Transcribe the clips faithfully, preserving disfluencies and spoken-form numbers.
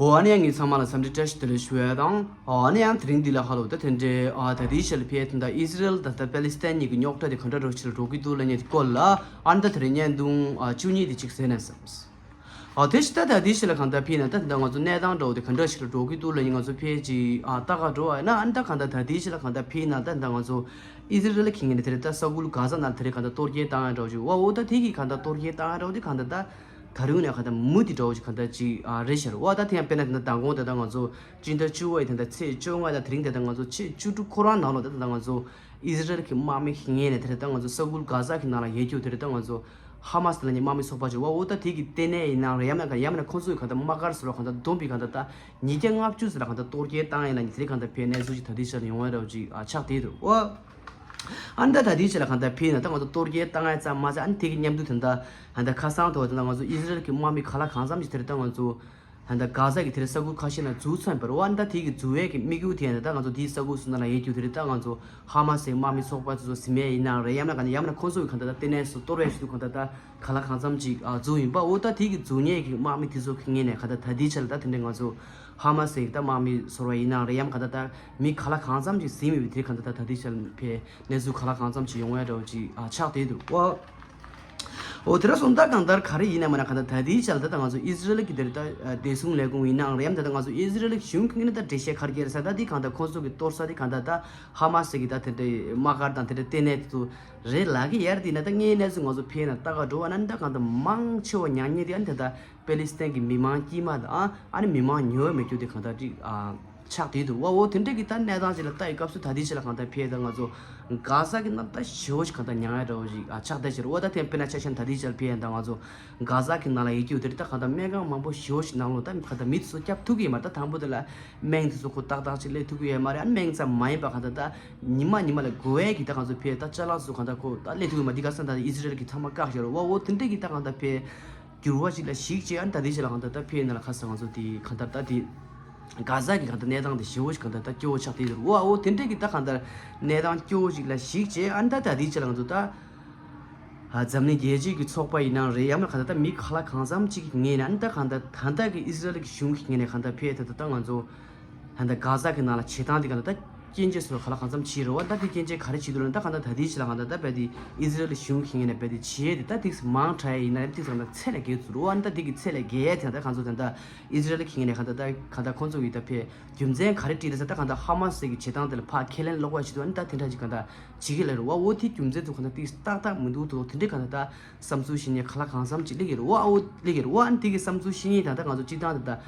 འོ་ཨ་ནི་ཡང་ངས་ཚང་མ་ལ་འཚམས་འདྲི་བཀྲ་ཤིས་བདེ་ལེགས་ཞུ་ཡ་དང་། ཨ་ནི་ཡང་དེ་རིང་འདི་ལ་ཧ་ལོ་ད་དེ་འདྲའི་ཨ་ད་ལྟའི་ཆར་ལ་ཕེ་ད་ལྟ་ཨི་ཟི་རེལ་ད་ལྟ་པེ་ལི་སི་ཐན་གཉིས་ཀྱི་རྙོག་དྲ་དེ་ག་འདྲ་རོ་ཆེར་འགྲོ་གི་འདུག་ལབ་མཁན་དེ་སྐོར་ལ་ཨ་ནི་ད་དེ་རིང་བརྙན་ཐུང་ཨ་བཅུ་གཉིས་དེ་གཅིག་གཟིགས་ན་བསམས། ཨ་དེ་ཕྱི་ད་ད་ལྟའི་ཆར་ལ་གང་ལྟར་ཕེ་ན་ད་ད་ང་ཚོ་གནས་སྟངས་འདྲ་བོ་དེ་ག་འདྲ་ཞིག་ལ་འགྲོ་གི་འདུག་ལབ་མཁན་ང་ཚོ་ཕེ་ཅིག་ཨ་ལྟ་ག་འགྲོ་བ་ཡིན་ན་ཨ་ནི་ད་གང་ལྟར་ད་ལྟའི་ཆར་ལ་གང་ལྟར་ཕེ་ན་ད་ད་ང་ཚོ་ཨི་ཟི་རེལ་གྱི་ངོས་ནས་དེ་རེད་ད་ས་ཁུལ་གྷ་ཟ་ནང་དེ་རེད་གང་ལྟར་གཏོར་རྒོལ་བཏང་ཡ་འདྲ་བོ་ཅིག་ཨ་འོ་ད་དེ་གི་གང་ལྟར་གཏོར་རྒོལ་བཏང་ཡ་འདྲ་བོ་དེ་གང་ལྟར་ད། ད་རུང་ནས་གང་ལྟར་མུ་མཐུད་འདྲ་བོ་ཞིག་གང་ལྟར་ཅིག་ཨ་རེད་ཤག་བ། ད་དེ་ཡང་དཔེར་ན་ད་ལྟ་མདང་དགོང་དེ་ལྟར་ང་ཚོ་སྤྱི་ཟླ་བཅུ་པའི་དེ་ལྟར་ཚེས་བཅོ་ལྔ་དང་དེ་རིང་དེ་ལྟར་ང་ཚོ་ཚེས་བཅུ་དྲུག་ཁོ་རང་ནང་ལོགས་དེ་ལྟར་ང་ཚོ་ཨི་ཟི་རེལ་གྱི་དམག་མི་ཞིག་ངོས་ནས་དེ་ལྟར་ང་ཚོ་ས་ཁུལ་གྷ་ཟ་གི་ནང་ལ་ཡོད་རྒྱུ་དེ་ལྟར་ང་ཚོ་ཧ་མ་སི་ལབ་མཁན་དམག་མི་ཚོགས་པ་ཅིག་བ། འོ་ད་དེ་གི་ལྟེ་གནས་ཡིན་ནའང་རེད། ཡང་ན་ག་ཡང་ན་ཁོང་ཚོ་གི་གང་ལྟར་དམག་སྒར་ཟེར་བ་གང་ལྟར་བསྡོམས་པའི་གང་ལྟར་ད་ཉིས་བརྒྱ་ལྔ་བཅུ་ཟེར་ལ་གང་ལྟར་གཏོར་རྒོལ་བཏང་ཡིན་ལབ་མཁན་དེ་རིང་གང་ལྟར་ཕེ་གནས་ཚུལ་ཅིག་ད་ལྟའི་ཆར་ཡོང་བ་འདྲ་བོ་ཅིག་ཨ་ཆགས་བསྡད་འདུག་བ། ཨ་ནི་ད་ད་ལྟའི་ཆར་ལ་གང་ལྟར་ཕེ་ན་ད་ང་ཚོ་གཏོར་རྒོལ་བཏང་ཡ་ཙམ་མ་ཟད་ཨ་ནི་དེ་གི་མཉམ་དུ་ད་ལྟ་ད་ལྟ་ཁ་སང་ཐོག་ད་ལྟ་ང་ཚོ་ཨི་ཟི་རེལ་གྱི་དམག་མི་ག་ལ་གང་འཚམ་ཞིག་དེ་ལྟར་ང་ཚོ་ད་ལྟ་གྷ་ཟ་གི་དེར་ས་ཁུལ་ཁ་ཤས་ནང་འཛུལ་ཚར་ཡིན་པ་རེད་བ། ཨ་ནི་ད་དེ་གི་འཛུལ་བའི་གི་དམིགས་ཡུལ་དེ་ཡང་ད་ལྟ་ང་ཚོ་དེའི་ས་ཁུལ་སུ་ནང་ལ་ཡོད་རྒྱུ་དེ་རེད། ད་ང་ཚོ་ཧ་མ་སི་དམག་མི་ཚོགས་པ་ཚོ་ཟིན་མེད་ཡིན་ནའང་རེད། ཡང་ན་གང་ཡང་ན་ཁོང་ཚོ་གི་གང་ལྟར་ད་ལྟེ་གནས་སུ་གཏོར་བའི་ཞུ་དུས་གང་ལྟར་ད་ག་ལ་གང་འཚམ་ཅིག་ཨ་འཛུལ་ཡིན་པ། འོ་ད་དེ་གི་འཛུལ་མཁན་གྱི་དམག་མི་དེ་ཚོ་གི་ངོས་ནས་གང་ལྟར་ད་ལྟའི་ཆར་ལ་ད་དེ་འདྲའི་ང་ཚོ་ཧ་མ་སི་ད་དམག་མི་ཚོར་བ་ཡིན་ནའང་རེད། ཡང་གང་ལྟར་ད་མི་ག་ལ་གང་འཚམ་ཅིག་ཟིན་མེད་པའི་དེ་གང་ལྟར་ད་ད་ལྟའི་ཆར་ལ་ཕེ་གནས་ཚུལ་ག་ལ་གང་འཚམ་ཅིག་ཡོང་བའི་འདྲ་བོ་ཅིག་ཨ་ཆགས་བསྡད་འདུག་བ། འོ་དེ་འདྲ་སོང་ད་གང་ལྟར་ག་རེ་ཡིན་ན་མིན་ན་གང་ལྟར་ད་ལྟའི་ཆར་ལ་ད་ད་ང་ཚོ་ཨི་ཟི་རེལ་གྱི་དེར་ད་བདེ་སྲུང་ལས་ཁུངས་ཡིན་ནའང་རེད། ཡང་ད་ད་ང་ཚོ་ཨི་ཟི་རེལ་གཞུང་གི་ངོས་ནས་ད་འགྲེལ་བཤད་ག་རེ་བརྒྱབ་རེད་ཟེར་ན་ད་དེ་གང་ལྟར་ཁོང་ཚོ་གི་གཏོར་ས་དེ་གང་ལྟར་ད་ཧ་མ་སི་གི་ད་དེ་འདྲའི་དམག་སྒར་དང་དེ་འདྲའི་ལྟེ་གནས་དེ་ཚོ་རེད་ལབ་ཀྱི་ཡོད་རེད། དེ་ན་ད་དངོས་གནས་སུ་ང་ཚོ་ཕེ་ན་ལྟ་ག་འགྲོ་བ་ན་ད་གང་ལྟར་མང་ཆེ་བ་མྱ་ངན་དེ་ཨ་ནི་ད་ད་པེ་ལི་སི་ཐན་གྱི་མི་མང་དཀྱུས་མ་དང་ཨ་ནི་མི་མང་ཉེ་བའི་མི་སྐྱོ་དེ་གང་ལྟར་ཅིག་ཨ་ཆགས་བསྡད་འདུག་བ། འོ་དེ་འདྲ་གི་ད་གནས་སྟངས་ཅིག་ལ་ལྟ་ཡི་སྐབས་སུ་ད་ལྟའི་ཆ་ལ་གང་ལྟར་ཕེ་ད་ང་ཚོ་གྷ་ཟ་གི་ནང་ད་ཞེ་པོ་ཞིག་གང་ལྟར་མྱ་ངན་འདྲ་བོ་ཞིག་ཨ་ཆགས་བསྡད་ཕྱིར། འོ་ད་དེ་དཔེར་ན་ཆ་བཞག་ན་ད་ལྟའི་ཆ་ལ་ཕེ་ཡང་ད་ང་ཚོ་གྷ་ཟ་གི་ནང་ལ་ཡོད་རྒྱུ་དེ་རེད། ད་གང་ལྟར་སྨན་ཁང་མང་པོ་ཞེ་པོ་ཞིག་ནང་ལོགས་ད་གང་ལྟར་མི་དེ་ཚོ་སྐྱོབ་ཐུབ་ཀྱི་ཡོད་མ་རེད། ད་དང་པོ་དེ་ལ་སྨན་དེ་ཚོ་ཁོ་ཏག་ཏག་ཅིག་སླེབས་ཐུབ་ཀྱི་ཡོད་མ་རེད། ཨ་ནི་སྨན་ཙམ་མ་ཡིན་པ་གང་ལྟར་ད་ཉི་མ་ཉི་མ་ལ་དགོས་ཡས་ཀྱི་ད་ང་ཚོ་ཕེ་ད་ཅ་ལག་ཚོ་གང་ལྟར་ཁོ་ད་སླེབས་ཐུབ་ཀྱི་མ་རེད། འདི་ག་ས་ད་ཨི་ཟི་རེལ་གྱི་མཐའ་མ་བཀག་བཞག་རེད་བ། འོ་དེ་འདྲ་གི་ད་གང་ལྟར་ཕེ་འགྱུར་བ་ཞིག་ལ་གཞིགས་བྱས་ཨ་ནི་ད་ལྟའི་ཆ་ལ་གང་ལྟར་ད་ཕེ་ཡི་ནང་ལ་ཁ་སང་ང་ཚོ་དེ་གང་ལྟར་ད་དེ་གྷ་ཟ་གི་གང་ལྟར་གནས་སྟངས་དེ་ཞེ་པོ་ཞིག་གང་ལྟར་ད་སྐྱོ་བོ་ཆགས་བསྡད་འདུག་བ། འོ་དེ་འདྲ་གི་ད་གང་ལྟར་གནས་སྟངས་སྐྱོ་བོ་ཞིག་ལ་གཞིགས་བྱས་ཨ་ནི་ད་ད་ལྟའི་ཆ་ལ་ང་ཚོ་ད་ཨ་འཛམ་གླིང་རྒྱལ་སྤྱིའི་གི་ཚོགས་པ་ཡིན་ནའང་རེད། ཡང་ན་གང་ལྟར་ད་མི་ག་ལ་གང་འཚམ་ཅིག་གི་ངོས་ནས་ཨ་ནི་ད་གང་ལྟར་ད་ལྟ་གི་ཨི་ཟི་རེལ་གི་གཞུང་གི་ངོས་ནས་གང་ལྟར་ཕེ་ད་ད་ད་ང་ཚོ་ད་ལྟ་གྷ་ཟ་གི་ནང་ལ་བྱེད་སྟངས་དེ་གང་ལྟར་ད་སྐྱོན་བརྗོད་སོགས་ག་ལ་གང་འཚམ་བྱས་རེད་བ། ད་དེ་སྐྱོན་བརྗོད་ག་རེ་བྱེད་འདུག་ལབ་ན་ད་གང་ལྟར་ད་ལྟའི་ཆ་ལ་གང་ལྟར་ད་རྦད་དེ་ཨི་ཟི་རེལ་གཞུང་གི་ངོས་ནས་རྦད་དེ་བྱེད་ཡས་དེ་ད་ཏིག་ཙམ་མང་དྲགས་ཡིན་ན་ཏིག་ཙམ་ད་ཚད་ལས་བརྒལ་ཚུལ་རེད་བ། ད་དེ་གི་ཚད་ལས་བརྒལ་ཡས་དེ་ད་གང་ཚོ་ད་ལྟ་ཨི་ཟི་རེལ་གི་ངོས་ནས་གང་ལྟར་ད་གང་ལྟར་ཁོང་ཚོ་གི་ད་ཕེ་རྒྱུ་མཚན་ག་རེ་བྲིས་རེད་ཟེར་ད་གང་ལྟར་ཧ་མ་སི་གི་བྱེད་སྟངས་དེ་ལ་ཕར་ཁས་ལེན་ལོག་པ་བྱེད་དུས་ཨ་ནི་ད་དེ་འདྲ་ཅིག་གང་ལྟར་བྱེད་ཀྱི་ལ་རེད་བ། འོ་དེ་རྒྱུ་མཚན་ཚོ་གང་ལྟར་ཏིག་ཏག་ཏག་མི་འདུག་དོ་དེ་འདྲའི་གང་ལྟར་ད་བསམ་ཚུལ་བཤད་མཁན་ག་ལ་གང་འཚམ་ཅིག་སླེབས་ཀྱི་རེད་བ། འོ་སླེབས་ཀྱི་རེད་བ། ཨ་ནི་དེ་གི་བསམ་ཚུལ་བཤད་མཁན་ད་ལྟ་ང་ཚོ་སྤྱིར་བཏང་ད་ལྟ་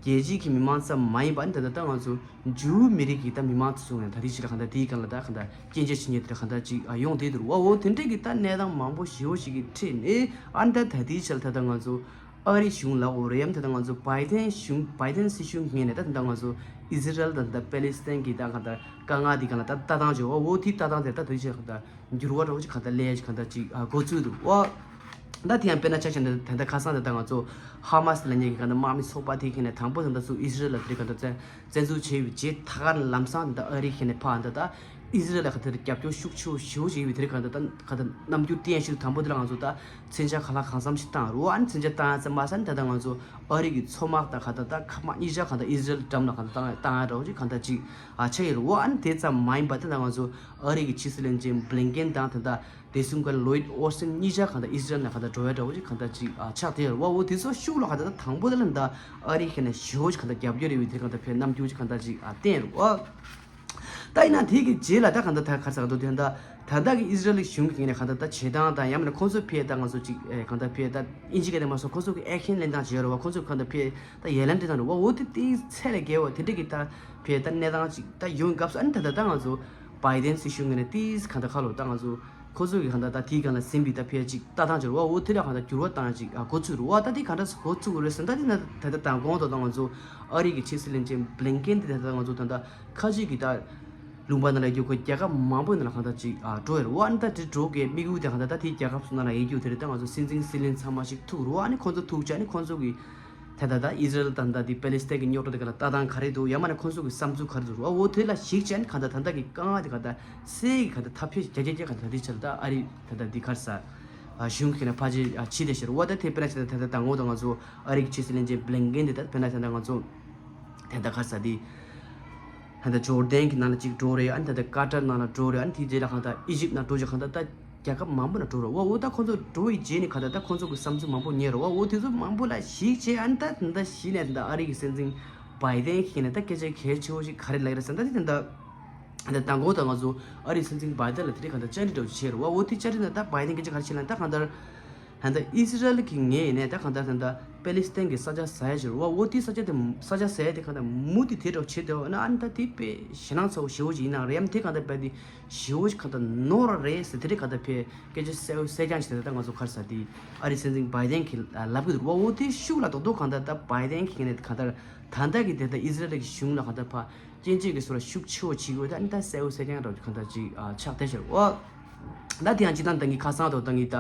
རྒྱལ་སྤྱིའི་གི་མི་མང་ཙམ་མ་ཡིན་པ་ཨ་ནི་ད་ལྟ་ད་ང་ཚོ་འཇུ་མི་རིགས་ཀྱི་ད་མི་མང་ཚོ་ཚུད་ཡང་ད་ལྟའི་ཆ་ལ་གང་ལྟར་དེའི་སྒང་ལ་ད་གང་ལྟར་སྐྱོན་བརྗོད་བྱེད་མཁན་དེ་འདྲ་གང་ལྟར་ཅིག་ཨ་ཡོང་བསྡད་འདུག་རེད་བ། འོ་དེ་འདྲའི་གི་ད་གནས་སྟངས་མང་པོ་ཞེ་པོ་ཞིག་གི་ཁྲོད་ནས་ཨ་ནི་ད་ད་ལྟའི་ཆ་ལ་ད་ལྟ་ང་ཚོ་ཨ་རི་གཞུང་ལ་འོ་རེད་ཡམ་ད་ལྟ་ང་ཚོ་བྷའི་ཏན་གཞུང་བྷའི་ཏན་སྲིད་གཞུང་ངོས་ནས་ད་ད་ལྟ་ང་ཚོ་ཨི་ཟི་རེལ་དང་ད་པེ་ལི་སི་ཐན་གྱི་ད་གང་ལྟར་དཀའ་ངལ་འདི་གང་ལ་ད་ལྟ་སྟངས་ཅིག་འོ་འོ་དེའི་ལྟ་སྟངས་དེ་ད་དུས་ཆེ་གང་ལྟར་འགྱུར་བ་འདྲ་བོ་ཅིག་གང་ལྟར་སླེབས་ཡ་ཅིག་གང་ལྟར་ཅིག་ཨ་འགོ་ཚུགས་འདུག་འོ། ད་དེ་ཡང་དཔེར་ན་ཆ་བཞག་ན་ད་ལྟ་ཁ་སང་ད་ལྟ་ང་ཚོ་ཧ་མ་སི་ལབ་མཁན་གྱི་གང་ལྟར་དམག་མི་ཚོགས་པ་དེ་གི་ནས་དང་པོ་ད་ལྟ་ཚུར་ཨི་ཟི་རེལ་ལ་དེ་གང་ལྟར་བཙན་བཙན་འཛུལ་བྱས་པའི་རྗེས་ད་ག་ལམ་སང་ད་ལྟ་ཨ་རི་གི་ནས་ཕར་ད་ལྟ་ཨི་ཟི་རེལ་ལ་ག་དེར་རྒྱབ་སྐྱོར་ཤུགས་ཆེ་བོ་ཞེ་པོ་ཞིག་ཡོད་པའི་དེར་གང་ལྟར་ད་ག་ད་རྣམ་འགྱུར་བསྟན་ཞིག་དང་པོ་དེ་ལ་ང་ཚོ་ད་མཚོན་ཆ་ག་ལ་གང་འཚམ་ཞིག་བཏང་རུ་ཨ་ནི་མཚོན་ཆ་བཏང་ཡ་ཙམ་མ་ཟད་ད་ལྟ་ང་ཚོ་ཨ་རི་གི་མཚོ་དམག་དང་ག་ད་ད་མཁའ་དམག་གཉིས་ཆ་གང་ལྟར་ཨི་ཟི་རེལ་འགྲམ་ལ་གང་ལྟར་བཏང་བཏང་ཡ་འདྲ་བོ་ཅིག་གང་ལྟར་ཅིག་ཨ་ཆགས་ཡོད་རུ་ཨ་ནི་དེ་ཙམ་མ་ཡིན་པ་ད་ལྟ་ང་ཚོ་ཨ་རི་གི་ཕྱི་སྲིད་བློན་ཆེན་བྷི་ལིན་ཀེན་དང་ད་ལྟ་བདེ་སྲུང་བཀའ་བློན་ལོའིད་ཨོ་སི་ཊིན་གཉིས་ཆ་གང་ལྟར་ཨི་ཟི་རེལ་ནང་གང་ལྟར་འགྲོ་ཡ་འདྲ་བོ་ཅིག་གང་ལྟར་ཅིག་ཨ་ཆགས་བསྡད་ཡོད་རེད་བ། འོ་དེ་ཚོ་ཤུགས་ལ་གང་ལྟར་ད་དང་པོ་དེ་ལ་ད་ཨ་རི་ཁེ་ན་ཞེ་པོ་ཅིག་གང་ལྟར་རྒྱབ་སྐྱོར་རེད་བའི་དེ་གང་ལྟར་ཕེ་རྣམ་འགྱུར་ཅིག་གང་ལྟར་ཅིག་ཨ་བསྟན་རེད་བ། ད་ཡིན་ན་དེ་གི་རྗེས་ལ་ད་གང་ལྟར་ད་ག་རེ་ཟེར་ག་འདུག་དེ་ད་ད་ལྟ་གི་ཨི་ཟི་རེལ་གཞུང་གི་ངོས་ནས་གང་ལྟར་ད་བྱེད་སྟངས་དང་ཡང་མིན་ན་ཁོང་ཚོ་ཕེ་ད་ང་ཚོ་ཅིག་ཨེ་གང་ལྟར་ཕེ་ད་ཨིན་ཇི་སྐད་དེ་མ་སོང་ཁོང་ཚོ་གི་ཨེག་ཤན་ལེན་སྟངས་བྱེད་རེད་བ། ཁོང་ཚོ་གང་ལྟར་ཕེ་ད་ཡ་ལན་སྤྲད་སྟངས་རེད་བ། འོ་དེ་དེའི་ཚད་ལས་བརྒལ་བ་དེ་འདྲ་གི་ད་ཕེ་ད་གནས་སྟངས་ཅིག་ད་ཡོང་སྐབས་སུ་ཨ་ནི་ད་ད་ད་ང་ཚོ་བྷའི་ཏན་སྲིད་གཞུང་ངོས་ནས་ཏིས་གང་ལྟར་ཁ་ལོ་ད་ང་ཚོ་ཁོ་ཚོ་གི་གང་ལྟར་ད་དེའི་སྒང་ལ་ཟིན་པའི་ད་ཕལ་ཅིག་ལྟ་སྟངས་ཅིག་རེད་བ། འོ་དེ་ལ་གང་ལྟར་འགྱུར་བ་བཏང་ཅིག་ཨ་འགོ་ཚུགས་རེད་བ། ད་དེ་གང་འདྲ་འགོ་ཚུགས་རེད་ཟེར་ན་ད་དེ་ན་ད་ལྟ་དང་གོང་དུ་ད་ང་ཚོ་ཨ་རི་གི་ཕྱི་སྲིད་བློན་ཆེན་བྷི་ལིན་ཀེན་དེ་ད་ལྟ་ང་ཚོ་ད་ལྟ་ཁ་ཅིག་གི་ད་ལུང་པ་ནང་ལ་ཡོད་ཁོ་རྒྱལ་ཁབ་མང་པོའི་ནང་ལ་གང་ལྟར་ཅིག་ཨ་འགྲོ་ཡོད་རེད་བ། ཨ་ནི་ད་དེ་འགྲོ་གི་དམིགས་ཡུལ་དེ་གང་ལྟར་ད་དེ་རྒྱལ་ཁབ་སོ་ནང་ལ་ཡོད་རྒྱུ་དེ་རེད། ད་ང་ཚོ་སྲིད་འཛིན་སྲིད་བློན་ཚང་མ་ཞིག་ཐུག་རེད་བ། ཨ་ནི་ཁོང་ཚོ་ཐུག་བྱས་ཨ་ནི་ཁོང་ཚོ་གི་ད་ལྟ་ད་ཨི་ཟི་རེལ་དང་ད་དེ་པེ་ལི་སི་ཐན་གྱི་རྙོག་དྲ་དེ་ག་ལ་ལྟ་སྟངས་ག་རེ་འདུག་ཡང་མིན་ན་ཁོང་ཚོ་གི་བསམ་ཚུལ་ག་རེ་འདུག་རེད་བ། འོ་དེ་ལ་གཞིགས་བྱས་ཨ་ནི་གང་ལྟར་ད་ལྟ་གི་དཀའ་ངལ་དེ་གང་ལྟར་སེལ་གི་གང་ལྟར་ཐབས་ཤེས་རྒྱ་ཆེ་རྒྱ་གང་ལྟར་ད་དེ་ཆ་ལ་ད་ཨ་རི་ད་ལྟ་འདི་གར་ས་ གཞུང་གི་ནས་ཕལ་ཆེར་ཕྱི་དེ་ཤར་བ་ད་དེ་དཔེར་ན་ཆ་ད་ད་ད་ངོ་ད་ང་ཚོ་ཨ་རིའི་ཕྱི་སྲིད་བློན་ཆེན་བླིང་ཀེན་དེ་ད་དཔེར་ན་ཆ་ད་ང་ཚོ་དེ་ད་ག་རེ་ཟེར་དེ། ད་ལྟ་ཇོར་ཌན་གྱི་ནང་ལ་ཅིག་འགྲོ་རེད། ཨ་ནི་ད་ལྟ་ཀ་ཏར་ནང་ལ་འགྲོ་རེད། ཨ་ནི་དེའི་རྗེས་ལ་གང་ལྟར་ཨི་ཇིབ་ནང་འགྲོ་རྗེས་གང་ལྟར་ད་རྒྱལ་ཁབ་མང་པོ་ནང་འགྲོ་རེད་བ། འོ་ད་ཁོང་ཚོ་འགྲོ་བའི་རྗེས་ནས་གང་ལྟར་ད་ཁོང་ཚོ་གི་བསམ་ཚུལ་མང་པོ་ཉན་རེད་བ། འོ་དེ་ཚོ་མང་པོ་ལ་གཞིགས་བྱས་ཨ་ནི་ད་ད་ལྟ་གཞི་ནས་ད་ལྟ་ཨ་རི་གི་སྲིད་འཛིན་བྷའི་ཌེན་གྱིས་ནས་ད་སྐད་ཆ་གལ་ཆེ་བོ་ཞིག་ག་རེ་ལབ་ཀྱི་རེད་ཟེར་ན་ད་དེ་ད་ལྟ་ད་མདང་དགོང་ད་ང་ཚོ་ཨ་རིའི་སྲིད་འཛིན་བྷའི་ཌེན་ལ་དེ་རིང་གང་ལྟར་བཅར་འདྲི་འདྲ་བོ་ཞིག་བྱས་རེད་བ། འོ་དེ་བཅར་འདྲི་ནང་ད་བྷའི་ཌེན་སྐད་ཆ་ག་རེ་བཤད་ལབ་ན་ད་གང་ལྟར། ད་ལྟ་ཨི་ཟི་རལ་གྱི་ངོས་ནས་ད་གང་ལྟར་ད་ལྟ་པེ་ལི་སི་ཐན་གྱི་ས་ཆ་ཟ་ཡ་ཞིག་རེད་བ། འོ་དེའི་ས་ཆ་དེ་ས་ཆ་ཟ་ཡ་དེ་གང་ལྟར་མུ་མཐུད་དེ་འདྲ་བྱེད་བསྡད་པ་ན་ཨ་ནི་ད་དེ་དཔེ་ཞེད་སྣང་ཚ་བོ་ཞེ་བོ་ཞིག་ཡིན་ནའང་རེད། ཡང་དེ་གང་ལྟར་རྦད་དེ་ཞེ་བོ་ཞིག་གང་ལྟར་ནོར་རེད་ཟེར་དེ་འདྲ་གང་ལྟར་ཕེ་སྐད་ཆ་གསལ་པོ་གསལ་རྐྱང་ཞིག་ད་ལྟ་ང་ཚོ་ག་རེ་ཟེར་དེ་ཨ་རིའི་སྲིད་འཛིན་བྷའི་ཌེན་གྱིས་ལབ་གི་འདུག་བ། འོ་དེ་ཤུགས་ལ་རྡོག་རྡོག་གང་ལྟར་ད་བྷའི་ཌེན་གྱིས་ནས་གང་ལྟར་ད་ལྟ་གི་དེ་ལྟར་ཨི་ཟི་རལ་གྱི་གཞུང་ལ་གང་ལྟར་ཕ། སྐྱོན་བརྗོད་ཀྱི་སོ་ལ་ཤུགས་ཆེ་བོ་བྱེད་དགོས་ད་ནི་ད་གསལ་པོ་གསལ་རྐྱང་འདྲ་བོ་གང་ལྟར་ཅིག་ཨ་ཆགས་བསྡད་ཤག་འོ། ད་དེ་ཡང་སྤྱིར་བཏང་ད་ངས་ཁ་སང་དང་ད་ངས་ད་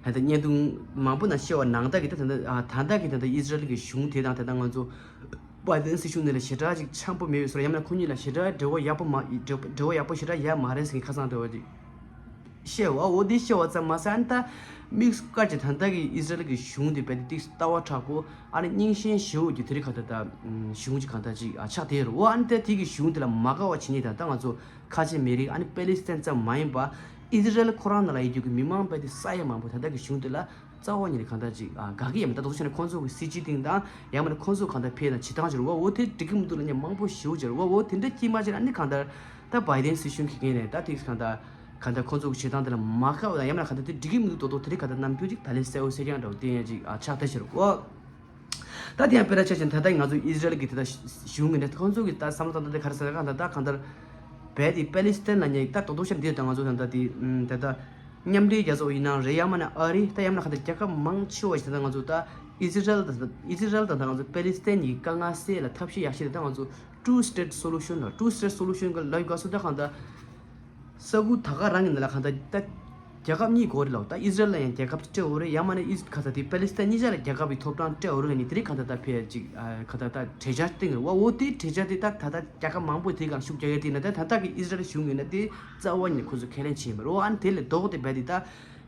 ད་ལྟ་བརྙན་ཐུང་མང་པོ་ནང་བཤད་པ་ནང་ལྟར་གྱི་ད་ད་ལྟ་ཨ་ད་ལྟ་གི་ད་ལྟ་ཨི་ཟི་རལ་གྱི་གཞུང་དེ་དང་ད་ལྟ་ང་ཚོ་བྷའི་ཌེན་སྲིད་གཞུང་ནས་ལ་ཞེ་དྲག་ཅིག་འཆམ་པོ་མེད་པའི་སོ་ལ་ཡང་ན་ཁོ་གཉིས་ལ་ཞེ་དྲག་འབྲེལ་བ་ཡག་པོ་མ་འབྲེལ་བ་ཡག་པོ་ཞེ་དྲག་ཡོད་མ་རེད་ཟེར་ངས་ཁ་སང་དེ་བ་ཅིག་བཤད་བ། འོ་འདི་བཤད་བ་ཙམ་མ་ཟད་ཨ་ནི་ད་དམིགས་སུ་བཀར་གྱི་ད་ལྟ་གི་ཨི་ཟི་རལ་གྱི་གཞུང་འདི་རྦད་དེ་ཏིག་ལྟ་བ་དྲག་པོ་ཨ་ནི་རྙིང་ཞེན་ཞེ་བོ་གི་དེ་རིང་གང་ལྟར་ད་གཞུང་གཅིག་གང་ལྟར་ཅིག་ཨ་ཆགས་བསྡད་ཡོད་རེད། འོ་ཨ་ནི་ད་དེ་གི་གཞུང་དེ་ལ་མ་དགའ་བ་བྱེད་མཁན་ད་ལྟ་ང་ཚོ་ཁ་ཆེ་མི་རིགས་ཨ་ནི་པེ་ལི་སི་ཐན་ཙམ་མ་ཡིན་པ་ཨི་ཟི་རལ་ཁོ་རང་ནང་ལ་ཡོད་རྒྱུ་གི་མི་མང་རྦད་དེ་ས་ཡ་མང་པོ་ད་ལྟ་གི་གཞུང་དེ་ལ་རྩ་བ་ཉིད་ནས་གང་ལྟར་ཅིག་ཨ་དགའ་གི་ཡོད་མ་རེད། ད་དུང་བྱས་ན་ཁོང་ཚོ་གི་སྲིད་སྤྱི་སྟེང་དང་ཡང་མིན་ན་ཁོང་ཚོ་གང་ལྟར་ཕེ་དང་བྱེད་སྟངས་ཅིག་རེད་བ། འོ་དེ་འགྲིག་གི་མི་འདུག་ལབ་མཁན་མང་པོ་ཞེ་བོ་ཅིག་རེད་བ། འོ་དེ་འདྲ་སྐྱིད་མ་ཅིག་ཨ་ནི་གང་ལྟར་ད་བྷའི་ཌེན་སྲིད་གཞུང་གི་ངོས་ནས་ད་དེ་གང་ལྟར་གང་ལྟར་ཁོང་ཚོ་གི་བྱེད་སྟངས་དེ་ལ་མ་དགའ་བ་དང་ཡང་མིན་ན་གང་ལྟར་དེ་འགྲིག་གི་མི་འདུག་དོ་དོ་དེ་རིང་གང་ལྟར་རྣམ་འགྱུར་ཅིག་ད་ལན་གསལ་པོ་གསལ་རྐྱང་འདྲ་བོ་དེ་ཡང་ཅིག་ཨ་ཆགས་བསྡད་ཤག་རེད་བ། ད་དེ་ཡང་དཔེར་ན་ཆ་བཞག་ན་ད་ལྟ་ང་ཚོ་ཨི་ཟི་རལ་གྱི་དེ་ལྟར་གཞུང་གི་ནས་ཁོང་ཚོ་གི་ད་བསམ་བློ་བཏང་སྟངས་དེ་ག་རེ་ཟེར་ན་གང་ལྟར་ད་གང་ལྟར་རྦད་དེ་པེ་ལི་སི་ཐན་ལབ་མཁན་ད་རྡོག་རྡོག་བཤད་ན་དེ་ད་ང་ཚོ་ད་ལྟ་དེ་ད་ལྟ་མཉམ་འབྲེལ་རྒྱལ་ཚོགས་ཡིན་ནའང་རེད། ཡང་མིན་ན་ཨ་རི་ད་ཡང་མིན་ན་གང་ལྟར་རྒྱལ་ཁབ་མང་ཆེ་བ་ཞིག་ད་ལྟ་ང་ཚོ་ད་ཨི་ཟི་རལ་དང་ཨི་ཟི་རལ་དང་ད་ང་ཚོ་པེ་ལི་སི་ཐན་གྱི་དཀའ་ངལ་སེལ་ལ་ཐབས་ཤེས་ཡག་ཤོས་དེ་ད་ང་ཚོ་Two State Solution ལ་Two State Solution གི་ལབ་དགོས་སུ་ད་གང་ལྟར། ས་ཁུལ་ད་ག་རང་གི་ནང་ལ་གང་ལྟར་ད་རྒྱལ་ཁབ་གཉིས་དགོས་རེད་ལབ། ད་ཨི་ཟི་རལ་ལ་ཡང་རྒྱལ་ཁབ་སྤྲད་འོ་རེད། ཡང་མིན་ན་ཨི་ག་ས་དེ་པེ་ལི་སི་ཐན་གཉིས་ཆ་ལ་རྒྱལ་ཁབ་ཀྱི་ཐོབ་ཐང་སྤྲད་འོ་རེད་ལབ་ནི་དེ་རིང་གང་ལྟར་ད་ཕེ་ཅིག་གང་ལྟར་ད་གྲོས་འཆར་བཏིང་རེད་བ། འོ་དེ་གྲོས་འཆར་དེ་ད་ད་ལྟ་རྒྱལ་ཁབ་མང་པོས་དེ་གང་ཤུགས་རྒྱག་ཡ་དེ་ན་ད་ད་ལྟ་གི་ཨི་ཟི་རལ་གཞུང་ཡིན་ན་དེ་རྩ་བ་ཉིད་ནས་ཁོ་ཚོ་ཁས་ལེན་བྱེད་མི་རེད་བ། ཨ་ནི་དེ་ལས་ལྡོག་སྟེ་རྦད་དེ་ད་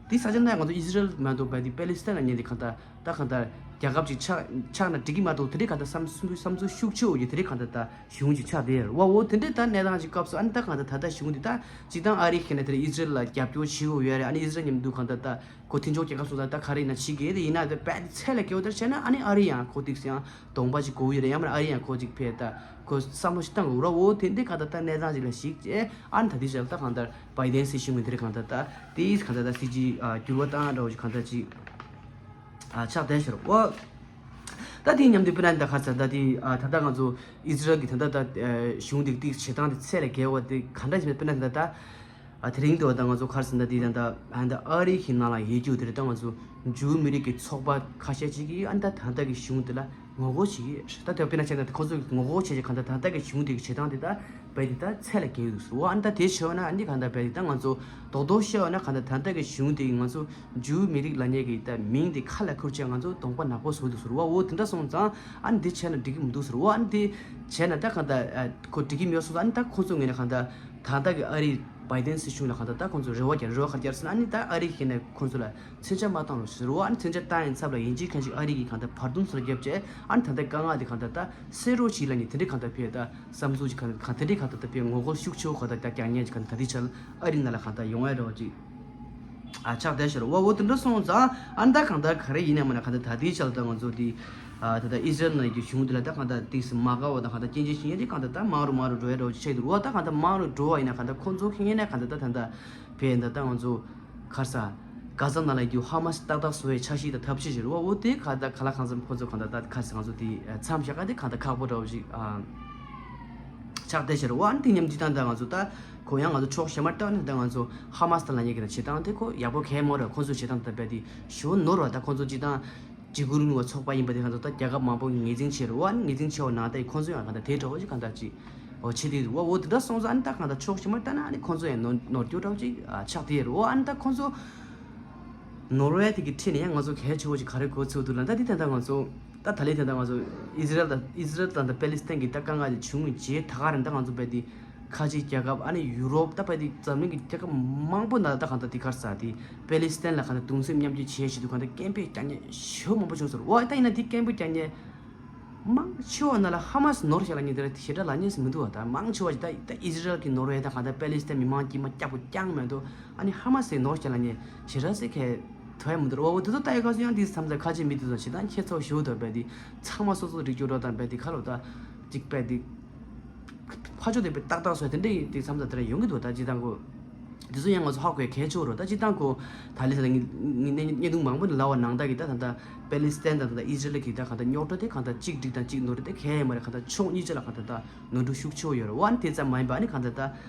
དེ་ས་ཆ་ན་ང་ཚོ་ཨི་ཟི་རལ་མ་གཏོགས་རྦད་དེ་པེ་ལི་སི་ཐན་ལ་ཉན་དེ་གང་ལྟར་ད་གང་ལྟར་རྒྱལ་ཁབ་ཅིག་ཆགས་ཆགས་ན་འགྲིག་གི་མ་གཏོགས་དེ་འདྲའི་གང་ལྟར་བསམ་བསམ་ཚུལ་ཤུགས་ཆེ་བོ་ཡོད་དེ་འདྲའི་གང་ལྟར་ད་གཞུང་ཅིག་ཆགས་བསྡད་ཡོད་རེད་བ། འོ་དེ་འདྲའི་ད་གནས་སྟངས་ཅིག་སྐབས་སུ་ཨ་ནི་ད་གང་ལྟར་ད་ལྟ་གཞུང་འདི་ད་སྤྱིར་བཏང་ཨ་རི་ཁེ་ན་དེར་ཨི་ཟི་རལ་ལ་རྒྱབ་སྐྱོར་བྱེད་དགོས་ཡོད་རེད། ཨ་ནི་ཨི་ཟི་རལ་མཉམ་དུ་གང་ལྟར་ད་ཁོ་མཐུན་ཕྱོགས་རྒྱལ་ཁབ་སོང་ཙང་ད་ག་རེ་ཡིན་ན་བྱེད་དགོས་དེ་ཡིན་ན་ད་རྦད་དེ་ཚད་ལས་བརྒལ་བ་དེར་བྱས་ན་ཨ་ནི་ཨ་རི་ཡང་ཁོ་ཏིག་ཡང་གདོང་པ་ཅིག་དགོས་ཡོད་རེད། ཡང་མིན་ཨ་རི་ཡང་ཁོ་ཅིག་ཕེ་ད་ཁོ་བསམ་བློ་ཞིག་བཏང་དགོས་རེད། འོ་དེ་འདྲའི་གང་ལྟར་ད་གནས་སྟངས་ཅིག་ལ་གཞིགས་བྱས་ཨ་ནི་ད་ལྟའི་ཆར་ད་གང་ལྟར་བྷའི་ཌེན་སྲིད་གཞུང་གི་འདིར་གང་ལྟར་ད་དེའི་གང་ལྟར་ད་སྲིད་ཇུས་འགྱུར་བ་བཏང་འདྲ་བོ་ཞིག་གང་ལྟར་ཅིག་ཨ་ཆགས་བསྡད་ཤག་རེད་བ། ད་དེ་མཉམ་དུ་དཔེར་ན་ད་ག་ས་ད་དེ་ཨ་ད་ལྟ་ང་ཚོ་ཨི་ཟི་རལ་གྱི་ད་ལྟ་ད་གཞུང་དེ་གི་བྱེད་སྟངས་དེ་ཚད་ལས་བརྒལ་བ་དེ་ག་འདྲ་ཞིག་མེད། དཔེར་ན་ད་ལྟ་ཨ་དེ་རིང་དུ་བ་ད་ང་ཚོ་ག་རེ་ཟེར་ན་དེ་ད་ལྟ་ཨ་ད་ཨ་རི་གི་ནང་ལ་ཡོད་རྒྱུ་དེ་རེད། ད་ང་ཚོ་ཇུའུ་མི་རིགས་ཀྱི་ཚོགས་པ་ཁ་ཤས་ཅིག་གིས་ཨ་ད་ད་ལྟ་གི་གཞུང་དེ་ལ་ངོ་རྒོལ་བྱེད་ཀྱི་ཡོད་རེད། ད་དེ་དཔེར་ན་བྱས་ན་ད་ཁོང་ཚོ་གིས་ངོ་རྒོལ་བྱེད་ཀྱི་གང་ལྟར་ད་ལྟ་གི་གཞུང་དེ་གི་བྱེད་སྟངས་དེ་ད་རྦད་དེ་ད་ཚད་ལས་བརྒལ་ཡོད་འདུག་ཟེར་བ། ཨ་ནི་ད་དེ་བྱས་པ་ན་ཨ་ནི་གང་ལྟར་རྦད་དེ་ད་ང་ཚོ་རྡོག་རྡོག་བཤད་པ་ན་གང་ལྟར་ད་ལྟ་གི་གཞུང་དེ་ང་ཚོ་ཇུའུ་མི་རིགས་ལབ་མཁན་གྱི་ད་མིང་དེ་ཁ་ལ་ཁུར་བྱས་ང་ཚོ་གདོང་པ་ནག་པོ་བཟོ་འདུག་ཟེར་བ། འོ་དེ་འདྲ་སོང་ཙང་ཨ་ནི་དེ་བྱས་ན་འགྲིག་གི་མི་འདུག་ཟེར་བ། ཨ་ནི་དེ་བྱས་ན་ད་གང་ལྟར་ཨ་ཁོ་འགྲིག་གི་མེད་སོང་ཙང་ཨ་ནི་ད་ཁོ་ཚོ་ངོས་ནས་གང་ལྟར་ད་ལྟ་གི་ཨ་རིའི་བྷའི་ཌེན་སྲིད་གཞུང་ལ་གང་ལྟར་ད་ཁོ་ཚོ་རེ་བ་རྒྱག་རེ་བ་ག་རེ་རྒྱག་ཟེར་ན་ཨ་ནི་ད་ཨ་རི་གིས་ནས་ཁོ་ཚོ་ལ་མཚོན་ཆ་མ་བཏང་རོགས་ཟེར་བ། ཨ་ནི་མཚོན་ཆ་བཏང་ཡིན་ཚབ་ལ་ཡིན་གཅིག་མིན་གཅིག་ཨ་རི་གིས་གང་ལྟར་བར་འདུམ་སོགས་བརྒྱབ་བྱས་ཨ་ནི་ད་ལྟ་དཀའ་ངལ་དེ་གང་ལྟར་ད་སེལ་རོགས་བྱེད་ལབ་ནས་དེ་འདྲའི་གང་ལྟར་ཕེ་ད་བསམ་ཚུལ་ཅིག་གང་ལྟར་གང་དེ་འདྲའི་གང་ལྟར་ད་ཕེ་ངོ་རྒོལ་ཤུགས་ཆེ་བོ་གང་ལྟར་ད་རྒྱག་མཁན་ཅིག་གང་ལྟར་ད་ལྟའི་ཆར་ཨ་རི་ནང་ལ་གང་ལྟར་ཡོང་ཡ་རོགས་ཅིག་ཨ་ཆགས་བསྡད་ཤག་རེད་བ། འོ་དེ་འདྲ་སོང་ཙང་ཨ་ནི་ད་གང་ལྟར་ག་རེ་ཡིན་ན་མིན་ན་གང་ལྟར་ད་ལྟའི་ཆར་ད་ང་ཚོ་དེ་ཨ་ད་ལྟ་ཨི་ཟི་རལ་ནང་གི་གཞུང་དེ་ལ་ད་གང་ལྟར་ཏིག་ཙམ་མ་དགའ་བ་དང་གང་ལྟར་སྐྱོན་བརྗོད་བྱེད་མཁན་དེ་གང་ལྟར་ད་མང་རུ་མང་རུ་འགྲོ་ཡ་འདྲ་བོ་ཅིག་ཆགས་འདུག་རེད་བ། ད་གང་ལྟར་མང་རུ་འགྲོ་བ་ཡིན་ན་གང་ལྟར་ཁོང་ཚོ་ཁེ་ངེས་ན་གང་ལྟར་ད་ད་ལྟ་བས་ད་ལྟ་ང་ཚོ་ག་རེ་ཟེར་གྷ་ཛ་ནང་ལ་ཡོད་རྒྱུ་ཧ་མ་སི་ཏག་ཏག་བཟོ་བའི་འཆར་གཞི་དང་ཐབས་ཤེས་ཤིག་རེད་བ། འོ་དེ་ག་ད་ག་ལ་གང་འཚམ་ཁོང་ཚོ་གང་ལྟར་ད་ག་རེ་ཟེར་ང་ཚོ་དེ་མཚམས་བཞག་ག་དེ་གང་ལྟར་ཁག་པོ་འདྲ་བོ་ཞིག་ཨ་ཆགས་བསྡད་ཤག་རེད་བ། ཨ་ནི་དེ་མཉམ་དུ་ད་ང་ཚོ་ད་ཁོ་ཡང་ང་ཚོ་ཕྱོགས་གཞན་མར་ལྟ་ན་ད་ང་ཚོ་ཧ་མ་སི་དང་ལབ་མཁན་གྱི་ད་བྱེད་སྟངས་དེ་ཁོ་ཡག་པོ་གང་ཡང་མ་རེད། ཁོང་ཚོའི་བྱེད་སྟངས་དེ་རྦད་དེ་ཞེ་པོ་ནོར་བ། ད་ཁོང་ཚོ་སྤྱིར་བཏང་འཇིགས་སྐུལ་རིང་ལུགས་པ་ཚོགས་པ་ཡིན་པ་དེ་གང་ལྟར་ད་རྒྱལ་ཁབ་མང་པོ་ངོས་འཛིན་བྱས་རེད་བ། ངོས་འཛིན་བྱས་པ་ནང་ལྟར་ཁོང་ཚོ་ཡང་གང་ལྟར་དེ་འདྲ་བོ་ཞིག་གང་ལྟར་ཅིག་འོ་བྱེད་དེ་རེད་བ། འོ་དེ་འདྲ་སོང་ཙང་ཨ་ནི་ད་གང་ལྟར་ཕྱོགས་གཞན་མར་ལྟ་ན་ཨ་ནི་ཁོང་ཚོ་ཡང་ནོར་ནོར་རྒྱུ་འདྲ་བོ་ཅིག་ཨ་ཆགས་བསྡད་ཡོད་རེད་བ། ཨ་ནི་ད་ཁོང་ཚོ་ནོར་བ་དེ་གི་ཁྲིད་ནས་ཡང་ང་ཚོ་གལ་ཆེ་བོ་ཅིག་ག་རེ་གོ་ཚོད་འདུག་ལབ་ན་ད་དེ་ད་ལྟ་ང་ཚོ་ད་ད་ལན་དེ་ད་ལྟ་ང་ཚོ་ཨི་ཟི་རལ་དང་ཨི་ཟི་རལ་དང་ད་པེ་ལི་སི་ཐན་གྱི་ད་དཀའ་ངལ་དེ་བྱུང་བའི་རྗེས་ད་ག་རེ་ད་ང་ཚོ་རྦད་དེ་ ཁ་ཆེ་རྒྱལ་ཁབ། ཨ་ནི་ཡུ་རོབ། ད་ཕ་དེ་འཛམ་གླིང་གི་རྒྱལ་ཁབ་མང་པོ་ནང་ད་གང་ལྟར་དེ་ག་རེ་ཟེར། དེ་པེ་ལི་སི་ཐན་ལ་གང་ལྟར་གདུང་སེམས་མཉམ་སྐྱེད་བྱེད་བཞིན་དུ་གང་ལྟར་སྐད་འབོད་རྒྱག་མཁན་ཞེ་པོ་མང་པོ་བྱུང་ཟེར། འོ་ད་ཡིན་ན་དེ་སྐད་འབོད་རྒྱག་མཁན་མང་ཆེ་བ་ནང་ལ་ཧ་མ་སི་ནོར་བཞག་ལབ་མཁན་དེ་ར་ཞེ་དྲག་ལབ་མཁན་ཞིག་མི་འདུག་བ། ད་མང་ཆེ་བ་ཞིག་ད་ད་ཨི་ཟི་རལ་གྱིས་ནོར་བས་ད་གང་ལྟར་པེ་ལི་སི་ཐན་མི་མང་དཀྱུས་མ་བསྐྱབས་དགོས་ཀྱང་མི་འདུག་ཨ་ནི་ཧ་མ་སི་ནོར་བཞག་ལབ་མཁན་ཞེ་དྲག་ཟེར་མཁན་དོ་ཡ་མི་འདུག་འོ་དེ་ཚོ་ལྟ་ཡ་ག་སུ་ཡང་དེ་མཚམས་མཚམས་ཁ་ཆེ་མི་དེ་ཚོ་ཞེ་དྲག་ཁྱད་མཚར་ཞེ་པོ་འདུག་པས་དེ་ཚང་མ་སོ་སོ་རིག་སྐྱོ་འགྲོ་དང་པས་དེ་ཁ་ལོ་ད་ཅིག་པས་དེ། ཕ་ཕྱོགས་དེ་དཔེ་ཏག་ཏག་སོགས་དེ་འདྲའི་དེ་མཚམས་མཚམས་དེ་འདྲ་ཡོང་གི་འདུག་ད་སྤྱིར་བཏང་ཁོ། དེ་ཚོ་ཡང་ང་ཚོ་ཧ་གོ་ཡ་གལ་ཆེ་བོ་རེད། ད་སྤྱིར་བཏང་ཁོ་ད་ལི་ས་ལ་ངས་ངས་བརྙན་ཐུང་མང་པོ་ནས་ལབ་པ་ནང་ལྟར་གྱི་ད་ད་ལྟ་པེ་ལི་སི་ཐན་དང་ད་ལྟ་ཨི་ཟི་རལ་གྱི་ད་ག་ད་རྙོག་དྲ་དེ་ག་ད་གཅིག་འགྲིག་དང་གཅིག་ནོར་དེ་གལ་ཡང་མ་རེད། ག་ད་ཕྱོགས་གཉིས་ཆ་ལ་ག་ད་ད་ནོར་འཁྲུལ་ཤུགས་ཆེ་བོ་ཡོད་རེད། འོ་ཨ་ནི་དེ་ཙམ་མ་ཡིན་པ་ཨ་ནི་ག་ད་ད་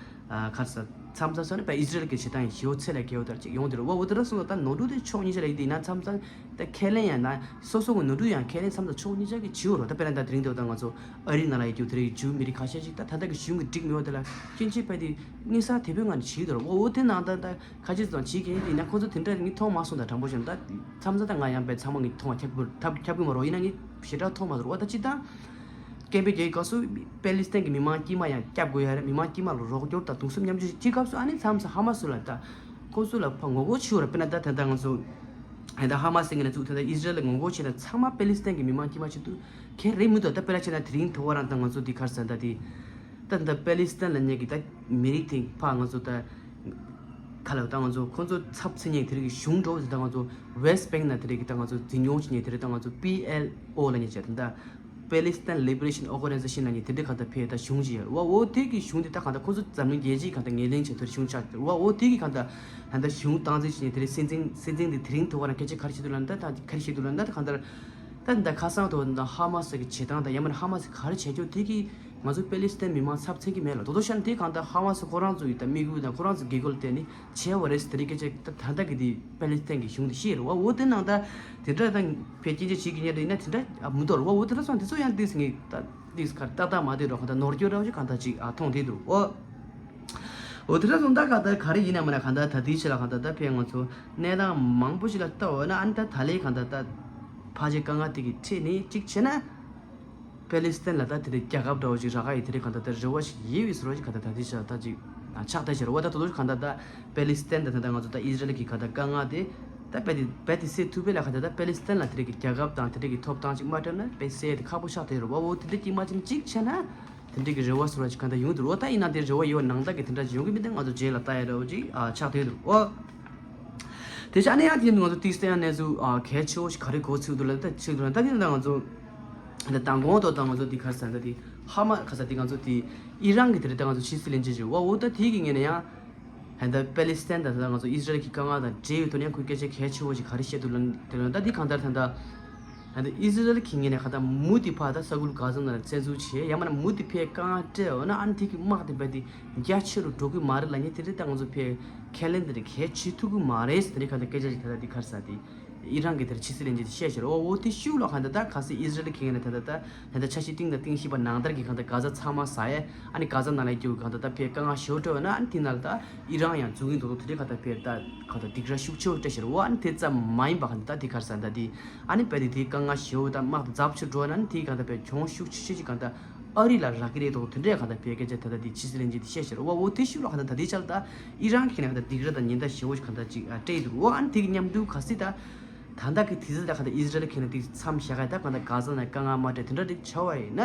ག་རེ་ཟེར་མཚམས་མཚམས་སོ་ནི་པ་ཨི་ཟི་རལ་གྱི་བྱེད་སྟངས་ཡང་ཞེ་པོ་ཚད་ལས་བརྒལ་བ་ལྟར་ཅིག་ཡོང་དེ་རེད། འོ་འོ་དེ་འདྲ་སོང་ཙང་ད་ནོར་འཁྲུལ་དེ་ཕྱོགས་གཉིས་ཆ་ལ་ཡིན་དེ་ཡིན་ན་མཚམས་མཚམས། ད་ཁས་ལེན་ཡང་ན་སོ་སོ་གི་ནོར་འཁྲུལ་ཡང་ཁས་ལེན་མཚམས་མཚམས་ཕྱོགས་གཉིས་ཆ་གི་བྱེད་དགོས་རེད། ད་དཔེར་ན་ད་དེ་རིང་འདི་ད་ང་ཚོ་ཨ་རིའི་ནང་ལ་ཡོད་རྒྱུ་དེ་རིང་ཇུའུ་མི་རིགས་ཁ་ཤས་ཤིག་ད་ད་ལྟ་གི་གཞུང་གི་འགྲིག་མི་འོ་དེ་ལ་སྐྱོན་ཆེ་པ་དེ་དངོས་ས་དེ་བོད་ང་ནས་བྱེད་དོ་རེད། འོ་འོ་དེ་ནང་ད་ད་ཁ་ཆེ་ཙང་བྱེད་མཁན་དེ་ཡིན་ན་ཁོ་ཚོ་དེ་འདྲ་ངས་མཐོང་མ་སོང་། ད་དྲང་པོ་བཤད་ན་ད་མཚམས་མཚམས་ད་ང་ཡང་པའི་ཚང་མ་ངས་མཐོང་བ་ཁྱབ་ཁྱབ་ཁྱབ་གི་མ་རོ། ཡིན་ན་ངས་ཞེ་དྲག་མཐོང་མ་སོང་། འོ་ད་ཅི་ད། སྐད་འབོད་རྒྱག་སྐབས་སུ་པེ་ལི་སི་ཐན་གྱི་མི་མང་དཀྱུས་མ་ཡང་སྐྱབས་དགོས་ཡ་རེད། མི་མང་དཀྱུས་མ་ལ་རོགས་སྐྱོར་དང་གདུང་སེམས་མཉམ་སྐྱེད་ཅིག་སྐབས་སུ་ཨ་ནི་མཚམས་མཚམས་ཧ་མ་སུ་ལ་ད་ཁོ་ཚོ་ལ་ཕ་ངོ་རྒོལ་ཆེ་བ་རེད། དཔེར་ན་ད་ད་ལྟ་ང་ཚོ་ད་ལྟ་ཧ་མ་སི་ངོས་ནས་ཚུགས་ད་ལྟ་ཨི་ཟི་རལ་ལ་ངོ་རྒོལ་བྱས་ན་ཚང་མ་པེ་ལི་སི་ཐན་གྱི་མི་མང་དཀྱུས་མ་ཆེད་དུ་གལ་རེད་མི་འདུག་ད་དཔེར་ན་བྱས་ན་དེ་རིང་ཐོ་བ་རང་ད་ང་ཚོ་འདི་ག་རེ་ཟེར་ད་དེ་ད་ད་པེ་ལི་སི་ཐན་ལ་ཉེ་གི་ད་མི་རིགས་དེ་ཕ་ང་ཚོ་ད། ཁ་ལ་ད་ང་ཚོ་ཁོ་ཚོ་ཚབ་མཚོན་མཁན་དེ་རིགས་ཀྱི་གཞུང་འགྲོ་ཟེར། ད་ང་ཚོ་West Bank ན་དེ་རིགས་ཀྱི་ད་ང་ཚོ་འཛིན་སྐྱོང་བྱེད་མཁན་དེ་རིགས་ད་ང་ཚོ་པི་ཨེལ་ཨོ་ལབ་མཁན་བྱས། ད་ལྟ་Palestine Liberation Organization ལབ་མཁན་དེ་འདྲས་གང་ལྟར་ཕེ་ད་གཞུང་ཅིག་ཡོད་རེད་བ། འོ་དེ་གི་གཞུང་དེ་ད་གང་ལྟར་ཁོ་ཚོ་འཛམ་གླིང་རྒྱལ་སྤྱིའི་གང་ལྟར་ངོས་ལེན་བྱས་ཐུབ་གཞུང་ཆགས་ཡོད་རེད་བ། འོ་དེ་གི་གང་ལྟར་ད་ལྟ་གཞུང་སྟངས་འཛིན་བྱེད་མཁན་དེ་རིགས་སྲིད་འཛིན་སྲིད་འཛིན་དེ་དེ་རིང་ཐོག་ཁ་ན་སྐད་ཆ་ག་རེ་བཤད་འདུག་ལབ་ན། ད་ད་ག་རེ་བཤད་འདུག་ལབ་ན། ད་གང་ལྟར་ད་ད་ཁ་སང་ཐོག་ད་ཧ་མ་སི་གི་བྱེད་སྟངས་དང་ཡང་མིན་ན་ཧ་མ་སི་ག་རེ་བྱས་ཀྱོག་དེ་གི་ང་ཚོ་པེ་ལི་སི་ཐན་མི་མང་ཚབ་མཚོན་གྱི་མེད་ལ། དོ་དོ་ཤར་ནས་དེ་གང་ལྟར་ཧ་མ་སི་ཁོ་རང་ཚོ་ཡི་ད་དམིགས་ཡུལ་དང་ཁོ་རང་ཚོ་དགེ་སྐོར་བལྟས་ནས་བྱས་པ་རེད་ཟེར་དེ་རིགས་སྐད་ཆ་ད་ད་ལྟ་གི་དེ་པེ་ལི་སི་ཐན་གྱི་གཞུང་དེ་བཤད་རེད་བ། འོ་དེ་ནང་ད་དེ་འདྲ་ད་ཕལ་སྐད་ཆ་བྱེད་ཀྱི་ཉེ་འདྲ་ཡིན་ན་དེ་འདྲ་ཨ་མི་འདུག་རེད་བ། འོ་དེ་འདྲ་སོང་དེ་ཚོ་ཡང་ཏིས་ངས་ད་ཏིས་ག་རེ་ཏག་ཏག་མ་བསྡད་རོགས་གང་ལྟར་ནོར་སྐྱོན་འདྲ་བོ་ཞིག་གང་ལྟར་ཅིག་ཨ་མཐོང་བསྡད་འདུག་འོ། འོ་དེ་འདྲ་སོང་ད་གང་ལྟར་ག་རེ་ཡིན་ན་མིན་ན་གང་ལྟར་ད་ལྟའི་ཆ་ལ་གང་ལྟར་ད་ཕལ་ང་ཚོ་གནས་སྟངས་མང་པོ་ཞིག་ལ་ལྟ་འོ་ན་ཨ་ནི་ད་ད་ལའི་གང་ལྟར་ད་ཕལ་ཆེར་དཀའ་ངལ་དེ་གི་འཕྲད་ནས་གཅིག་བྱས་ན། པེ་ལི་སི་ཐན་ལ་ད་དེ་འདྲའི་རྒྱལ་ཁབ་འདྲ་བོ་ཞིག་རག་ག་ཡི་དེ་འདྲའི་གང་ལྟར་ད་རེ་བ་ཞིག་ཡོད་པའི་བཟོ་འདྲ་ཞིག་གང་ལྟར་ད་དེ་ཆ་ད་ཅིག་ཆགས་བསྡད་ཤག་རེད་བ། ད་དོ་དོ་གང་ལྟར་ད་པེ་ལི་སི་ཐན་དང་ད་ལྟ་ང་ཚོ་ད་ཨི་ཟི་རལ་གྱི་གང་ལྟར་དཀའ་ངལ་དེ་ད་རྦད་དེ་རྦད་དེ་སེལ་ཐུབ་པའི་ལ་གང་ལྟར་ད་པེ་ལི་སི་ཐན་ལ་དེ་འདྲའི་གི་རྒྱལ་ཁབ་དང་དེ་འདྲའི་གི་ཐོབ་ཐང་ཅིག་མ་སྤྲད་ན་དཔེ་སེལ་དེ་ཁག་པོ་ཆགས་བསྡད་རེད་བ། འོ་དེ་འདྲ་ཅིག་མ་ཅིག་ཅིག་བྱས་ན། དེ་འདྲའི་གི་རེ་བ་ཟེར་བ་ཅིག་གང་ལྟར་ཡོང་འདུག་འོ་ད་ཡིན་ན་དེ་རེ་བ་ཡོད་ནང་ལྟར་གི་དེ་འདྲ་ཅིག་ཡོང་གི་མི་འདུག་ང་ཚོ་རྗེས་ལ་ལྟ་ཡ་འདྲ་བོ་ཅིག་ཨ་ཆགས་བསྡད་འདུག་འོ། དེ་བྱས་ནས་ཡང་དེ་ང་ཚོ་ཏིས་ཏེ་ཡང་གནས་ཚུལ་ཨ་གལ་ཆེ་བོ་ཞིག་ག་རེ་གོ་ཚུལ་འདུག་ལ་ད་ཚུལ་འདུག་ལ་ད་དེ་ད་ང་ཚོ་ད་མདང་དགོང་དོ་ད་ང་ཚོ་དེ་ག་རེ་ཟེར་ད་དེ་ཧ་མ་ག་ས་དེ་ང་ཚོ་དེ་ཨི་རན་གི་དེ་རེད། ད་ང་ཚོ་ཕྱི་སྲིད་བློན་ཆེན་ཅིག་རེད་བ། འོ་ད་དེ་གི་ངོས་ནས་ཡང་ད་ལྟ་པེ་ལི་སི་ཐན་དང་ད་ལྟ་ང་ཚོ་ཨི་ཟི་རལ་གྱི་དཀའ་ངལ་དང་འབྲེལ་ཡོད་དོ་ནས་ཁོས་སྐད་ཆ་གལ་ཆེ་བོ་ཞིག་ག་རེ་བཤད་འདུག་ལ་དེ་ལ་ད་དེ་གང་ལྟར་ད་ད། ད་ལྟ་ཨི་ཟི་རལ་གྱི་ངོས་ནས་གང་ལྟར་མུ་མཐུད་ཕར་ད་ས་ཁུལ་གྷ་ཛ་ནང་ལ་བཙན་འཛུལ་བྱས་ཡང་མིན་ན་མུ་མཐུད་ཕར་དཀའ་ངལ་སྤྲད་འོ་ན་ཨ་ནི་དེ་གི་དམག་དེ་རྦད་དེ་རྒྱ་ཆེ་རུ་འགྲོ་གི་མ་རེད་ལབ་མཁན་དེ་འདྲ་ད་ང་ཚོ་ཕར་ཁས་ལེན་དེ་འདྲ་གལ་བྱེད་ཐུབ་ཀྱི་མ་རེད་ཟེར་དེ་འདྲ་གང་ལྟར་སྐད་ཆ་ཞིག་ད་ལྟ་དེ་ག་རེ་ཟེར་དེ་ཨི་རན་གྱི་དེར་ཕྱི་སྲིད་བློན་ཆེན་དེ་བཤད་ཤག་རེད་བ། འོ་དེ་ཤུགས་ལ་གང་ལྟར་ད་ག་སེ་ཨི་ཟི་རལ་གྱི་ངོས་ནས་ད་ལྟ་ད་ད་ལྟ་འཆར་གཞི་གཏིང་དང་གཏིང་ཞིབ་པ་ནང་ལྟར་གྱི་གང་ལྟར་གྷ་ཛ་ཚང་མ་ཟ་ཡས་ཨ་ནི་གྷ་ཛ་ནང་ལ་རྒྱུ་གང་ལྟར་ད་ཕར་དཀའ་ངལ་ཞེ་པོ་འཕྲད་འོ་ན་ཨ་ནི་དེ་ནང་ལ་ད་ཨི་རན་ཡང་འཛུལ་གྱི་འདུག་དེ་འདྲ་གང་ལྟར་ཕར་ད་གང་ལྟར་སྡིགས་ར་ཤུགས་ཆེ་བོ་སྤྲད་ཤག་རེད་བ། ཨ་ནི་དེ་ཙམ་མ་ཡིན་པ་གང་ལྟར་ད་དེ་ག་རེ་ཟེར་ད་དེ། ཨ་ནི་རྦད་དེ་དེའི་དཀའ་ངལ་ཞེ་པོ་དང་དམག་དེ་རྫབ་ཆེར་འགྲོ་ན་ཨ་ནི་དེའི་གང་ལྟར་ཕར་གྱོང་ཤུགས་ཆེ་ཤོས་ཅིག་གང་ལྟར་ཨ་རི་ལ་རག་གི་རེད་དོ། དེ་འདྲའི་གང་ལྟར་ཕར་སྐད་ཆ་ད་ལྟ་དེ་ཕྱི་སྲིད་བློན་ཆེན་དེ་བཤད་ཤག་རེད་བ། འོ་དེ་ཤུགས་ལ་གང་ལྟར་ད་ལྟའི་ཆར་ད་ཨི་རན་གྱི་ནས་གང་ལྟར་སྡིགས་ར་དང་ཉེན་བརྡ་ཞེ་པོ་ཞིག་གང་ལྟར་ཅིག་ཨ་སྤྲད་ཡི་འདུག་འོ་ཨ་ནི་དེ་གི་མཉམ་དུ་ག་སེ་ད་ད་ལྟ་གི་དུས་ཚོད་ད་གང་ལྟར་ཨི་ཟི་རལ་གྱི་ནས་དེ་མཚམས་བཞག་ག་ད་གང་ལྟར་གྷ་ཛ་ནང་དཀའ་ངལ་མ་སྤྲད་དེ་འདྲ་རིགས་བྱ་བ་ཡིན་ན།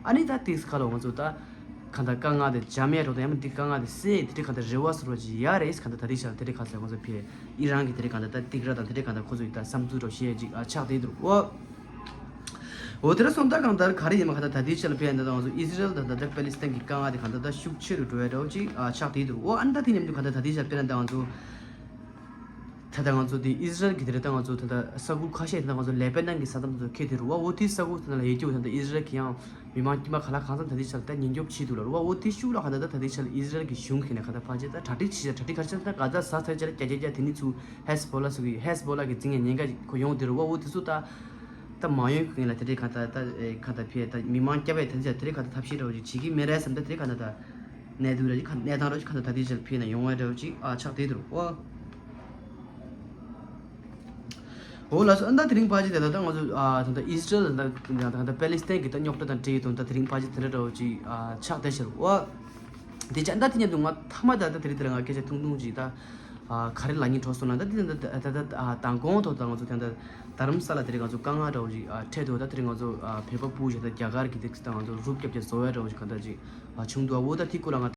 ཨ་ནི་ད་ཏིས་ཁ་ལོ་ང་ཚོ་ད་གང་ལྟར་དཀའ་ངལ་དེ་འཇམ་ཡས་འགྲོ་དང་ཡང་མིན་དེ་དཀའ་ངལ་དེ་སེལ་དེ་འདྲ་གང་ལྟར་རེ་བ་ཟེར་བ་ཅིག་ཡ་རེད། གང་ལྟར་ད་ལྟའི་ཆར་དེ་འདྲ་ག་ཚོད་ང་ཚོ་ཕར་ཨི་རན་གྱི་དེ་འདྲ་གང་ལྟར་ད་སྡིགས་ར་དང་དེ་འདྲ་གང་ལྟར་ཁོ་ཚོ་ཡི་ད་བསམ་ཚུལ་འདྲ་བཤད་ཅིག་ཨ་ཆགས་བསྡད་འདུག་འོ། འོ་དེ་འདྲ་སོང་ད་གང་ལྟར་ག་རེ་ཡིན་མ་གང་ལྟར་ད་ལྟའི་ཆར་ལ་ཕར་ཡིན་ད་ང་ཚོ་ཨི་ཟི་རལ་དང་ད་ལྟ་པེ་ལི་སི་ཐན་གྱི་དཀའ་ངལ་དེ་གང་ལྟར་ད་ཤུགས་ཆེ་རུ་འགྲོ་ཡ་འདྲ་བོ་ཅིག་ཨ་ཆགས་བསྡད་འདུག་འོ་ཨ་ནི་ད་དེ་མཉམ་དུ་གང་ལྟར་ད་ལྟའི་ཆར་དཔེར་ན་ད་ང་ཚོ། ད་ལྟ་ང་ཚོ་དེ་ཨི་ཟི་རལ་གྱི་དེ་རེད། ད་ང་ཚོ་ད་ལྟ་ས་ཁུལ་ཁ་ཤས་དེ་ང་ཚོ་ལེ་པེ་ནན་གྱི་ས་མཚམས་དེ་ཚོ་འཁེལ་དེ་རུ་བ། འོ་དེ་ས་ཁུལ་དེ་ལ་ཡོད་རྒྱུ་ད་ལྟ་ཨི་ཟི་རལ་གྱི་ཡང་མི་མང་དཀྱུས་མ་ག་ལ་གང་འཚམ་ད་ལྟའི་ཆར་ད་ཉེན་སྐྱོབ་བྱེད་འདུག་ལ་རུ་བ། འོ་དེ་ཤུགས་ལ་ག་ད་ད་ལྟའི་ཆར་ལ་ཨི་ཟི་རལ་གྱི་གཞུང་གི་ནས་ག་ད་ཕལ་ཆེར་ད་གྲ་སྒྲིག་བྱེད་གྲ་སྒྲིག་ག་ཆེར་ད་ག་ད་ཟ་ཚར་ཆར་རྒྱ་རྒྱ་རྒྱ་དེ་ནི་ཚུ་ཧེ་སི་བོ་ལ་སུ་གི་ཧེ་སི་བོ་ལ་གི་འཛིང་ཡ་ཉེན་ཁ་ཁོ་ཡོང་དེ་རུ་བ། འོ་དེ་ཚོ་ད་ད་མ་ཡོང་གི་ལ་དེ་རེད། ག་ད་ད་ག་ད་ཕེ་ད་མི་མང་སྐྱབས་པའི་ད་ལྟའི་ཆར་དེ་རེད། ག་ད་ཐབས་ཤེས་འདྲ་བོ་ཅིག་བྱེད་ཀྱི་མེད་རེད་བསམ་ད་དེ་རེད། ག་ད་ད། གནད་དོན་ར་ཅིག་གནས་སྟངས་ར་ཅིག་གང་ལྟར་ད་ལྟའི་ཆར་ཕེ་ན་ཡོང་བ་འདྲ་བོ་ཅིག་ཨ་ཆགས་བསྡད་འདུག་འོ། འོ་ལགས་སོ། ཨ་ད་དེ་རིང་ཕལ་ཆེར་དེ་ལ་ད་ང་ཚོ་ཨ་ད་ལྟ་ཨི་སི་རལ་ད་ད་ད་པེ་ལི་སི་ཐན་གྱི་ད་རྙོག་དྲ་དང་འབྲེལ་ཡོད་དོན་ད་དེ་རིང་ཕལ་ཆེར་དེ་འདྲ་འདྲ་བོ་ཅིག་ཨ་ཆགས་བསྡད་ཤག་འོ། དེ་ཅག་ད་དེ་མཉམ་དུ་ང་ཐ་མ་ད་ད་དེ་རིང་དེ་རིང་ང་སྐད་ཆ་ཐུང་ཐུང་ཅིག་ད་ཨ་ག་རེ་ལབ་སྙིང་བྲོ་སོང་ན། ད་དེ་ད་ད་ད་ད་མདང་དགོང་ཐོག་ད་ང་ཚོ་དེ་ད་རྡ་རམ་ས་ལ་དེ་རིང་ང་ཚོ་དཀའ་ངལ་འདྲ་བོ་ཅིག་ཨ་འཕྲད་འདུག་ད་དེ་རིང་ང་ཚོ་ཨ་བོད་པ་སྤུ་ཞིག་ད་རྒྱ་གར་གྱི་དེ་ད་ང་ཚོ་རུབ་རྒྱབ་ཀྱི་བཟོ་བའི་འདྲ་བོ་ཅིག་ག་ད་ཅིག་ཨ་བྱུང་འདུག་འོ་ད་དེ་སྐོར་ལ་ང་